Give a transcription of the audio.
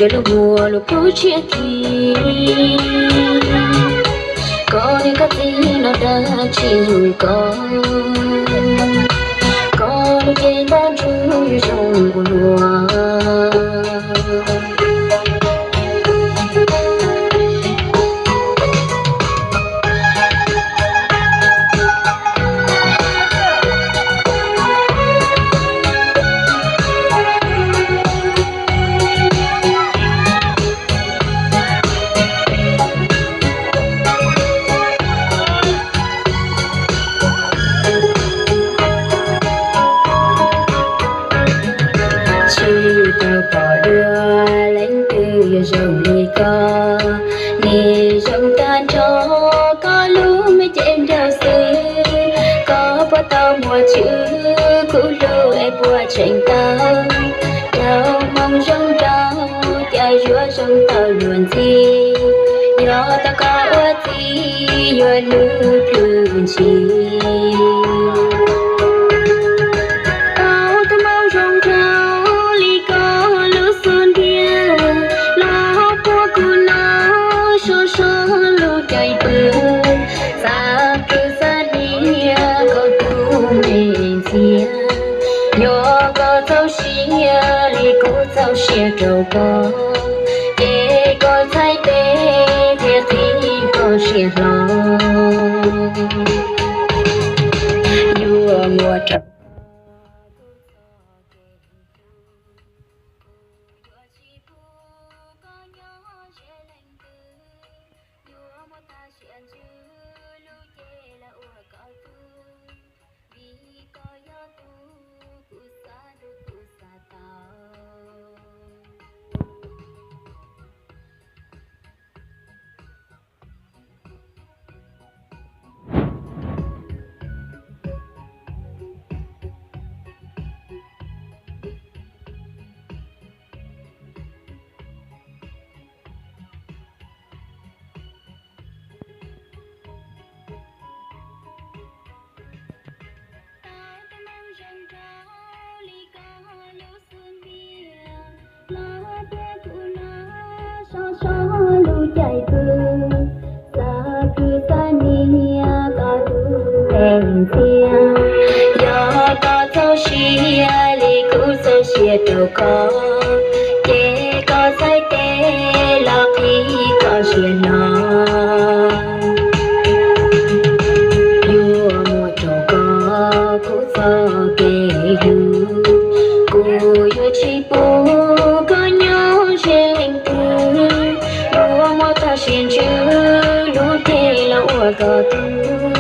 Lub muag lub kub tshiab khi, koj niam koj txiv no dab tsi hu koj, koj lub cev ntab ntsug yuav zoo ua luaj. Tsis tau pom dua leej twg yuav zoo li koj, nim zoo tag nrho koj lub me cev nraug xwb. Koj puas tau muaj tswv kuv hlub es puas tseem tau rau moo zoo rau cas yuav zoo tau luag ntxhi. Yog tau koj ua txiv yuav hlub plhws ntshis. Tau tus moo zoo nraug li koj lub xub ntiag los puag kuv no, so so lub caij pw. Xav kwv xav niam koj tus me ntxhias, yog koj txaus siab li kuv txaus siab rau koj, ces koj txhais tes thiaj qhib koj siab hlo. Yuav muaj rau kuv txoj kev hlub, kuv yuav tsis pub koj nyob ze leej twg. Yuav muab tag sia ntsws lub cev los ua koj tug, vim koj yog tus kuv xav hlub kuv xav tau. Tau tus moo zoo nraug li koj lub xub ntiag los puag kuv no, so so lub caij pw. Xav kwv xav niam koj tus me ntxhias, yog koj txaus siab li kuv txaus siab rau koj, ces koj txhais tes los qhib koj siab hlo. Yuav muab rau koj kuv txoj kev hlub, kuv yuav tsis pub koj nyob ze leej twg. Yuav muab tag sia ntsws lub cev los ua koj tug,